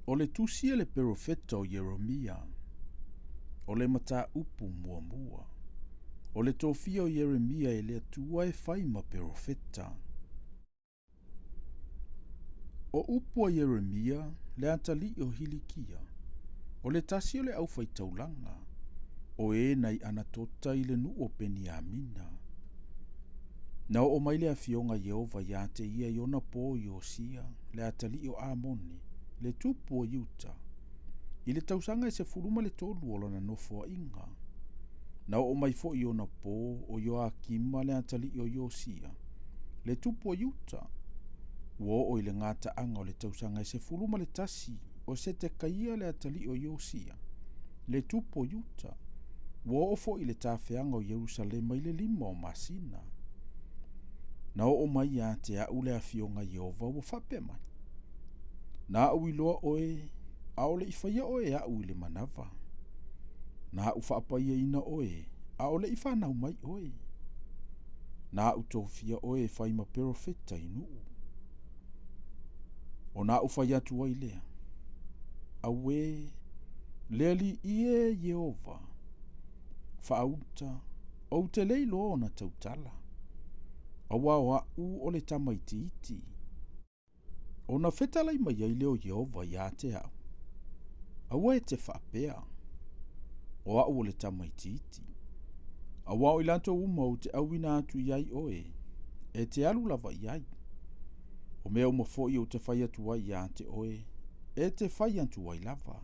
O le tusi a le perofeta o Ieremia. O le mataupu muamua. O le tofia o Ieremia e le Atua e fai ma perofeta. O upu a Ieremia, le atalii o Hilikia, o le tasi o le aufaitaulaga, o e nai Anatota i le nuu o Peniamina. Na oo mai le afioga a Ieova ia te ia i ona po o Iosia, le atalii o Amone, le tupu o Iuta, i le tausaga e 13 o lona nofoaiga. Na oo mai foi i ona po o Ioakima le atalii o Iosia, le tupu o Iuta, ua oo i le gataaga o le tausaga e 11 o Setekaia le atalii o Iosia, le tupu o Iuta, ua oo foi i le tafeaga o Ierusalema i le 5 o masina. Na oo mai ia te au le afioga a Ieova ua faapea mai, Na aʻu iloa oe, a o le i faia oe e aʻu i le manava. Na aʻu faapaiaina oe, a o le i fanau mai oe. Na aʻu tofia oe e fai ma perofeta i nuu. Ona aʻu fai atu ai lea, Auē, le Alii e Ieova, faauta, ou te le iloa ona tautala, auā o aʻu o le tamaitiiti. Ona fetalai mai ai lea o Ieova ia te au, Aua e te faapea, o aʻu o le tamaitiiti, auā o i latou uma ou te auina atu i ai oe, e te alu lava i ai. O mea uma foi ou te fai atu ai ia te oe, e te fai atu ai lava.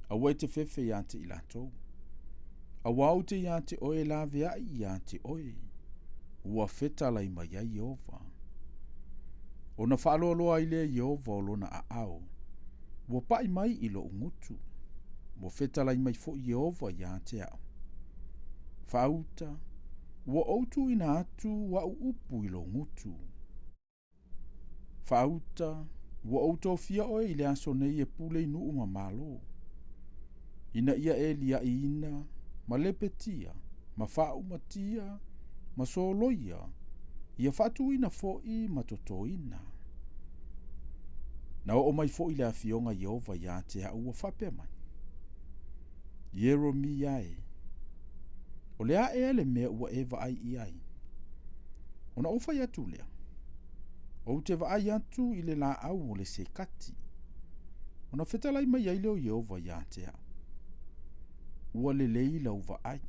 Aua e te fefe ia te i latou, auā ou te ia te oe e laveai ia te oe, ua fetalai mai ai Ieova. Ona faaloaloa ai lea Ieova o lona aao, ua pai mai i loʻu gutu. Ua fetalai mai foi Ieova ia te au. Faauta, ua ou tuuina atu aʻu upu i lou gutu. Faauta, ua ou tofia oe i le aso nei e pule i nuu ma malo, ina ia e liaʻiina, ma lepetia, ma faaumatia, ma soloia, ia faatuina foi ma totoina. Na oo mai foi le afioga a Ieova ia te au ua faapea mai, Ieremia e, o le a ea le mea ua e vaai i ai? Ona ou fai atu lea, Ou te vaai atu i le laau o le sekati. Ona fetalai mai ai lea o Ieova ia te au, Ua lelei lau vaai,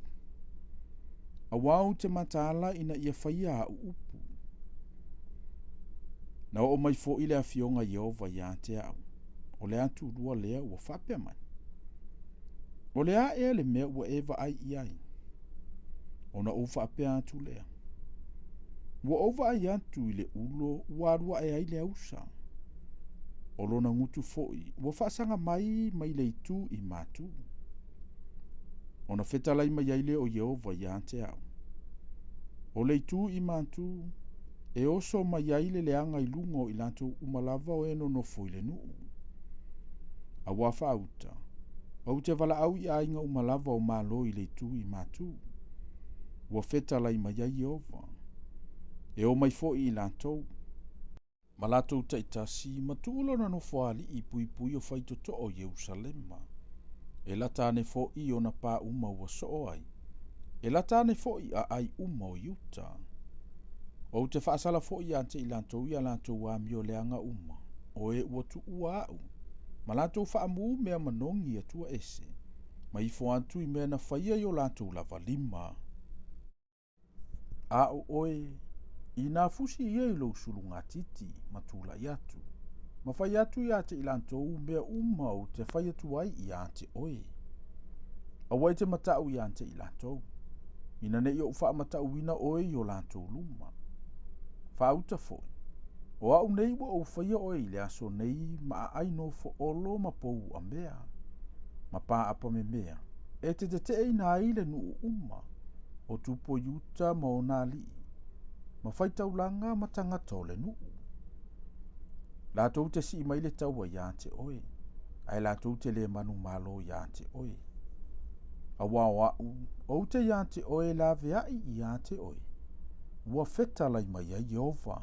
auā ou te mataala ina ia faia aʻu upu. Na oo mai foi le afioga a Ieova ia te au, o le atulua lea ua faapea mai, O le a ea le mea ua e vaai i ai? Ona ou faapea atu lea, Ua ou vaai atu i le ulo ua alu ae ai le ausa. O lona gutu foi ua faasaga mai mai le itu i matu. Ona fetalai mai ai lea o Ieova ia te au, O le itu i matu, e oso mai ai le leaga i luga o i latou uma lava o e nonofo i le nuu. Auā faauta, ou te valaau i aiga uma lava o Malo i le itu i matu. Ua fetalai mai ai Ieova. E o mai foi i latou, ma latou taitasi, ma tuu lona nofoalii puipui o faitotoo o Ierusalema, e lata ane foi i ona pā uma ua soo ai, e lata ane foi i aai uma o Iuta. Ou te faasala foi ia te i latou i a latou amio leaga uma, o e ua tuua aʻu, ma latou faamu mea manogi i atua ese, ma ifo atu i mea na faia i o latou lava lima. A o oe, inā fusi ia i lou sulugatiti ma tulai atu, ma fai atu ia te i latou mea uma ou te fai atu ai ia te oe. Aua e te mataʻu ia te i latou, ina ne i ou faamataʻuina oe i o latou luma. Faauta foi, o aʻu nei ua ou faia oe i le aso nei ma aai nofo olo ma pou uamea, ma paapa memea, e te teteʻeina ai le nuu uma, o tupu o Iuta ma ona alii, ma faitaulaga ma tagata o le nuu. Latou te sii mai le taua ia te oe, ae latou te le manumalo ia te oe. Auā o aʻu, ou te ia te oe e laveai ia te oe, ua fetalai mai ai Ieova.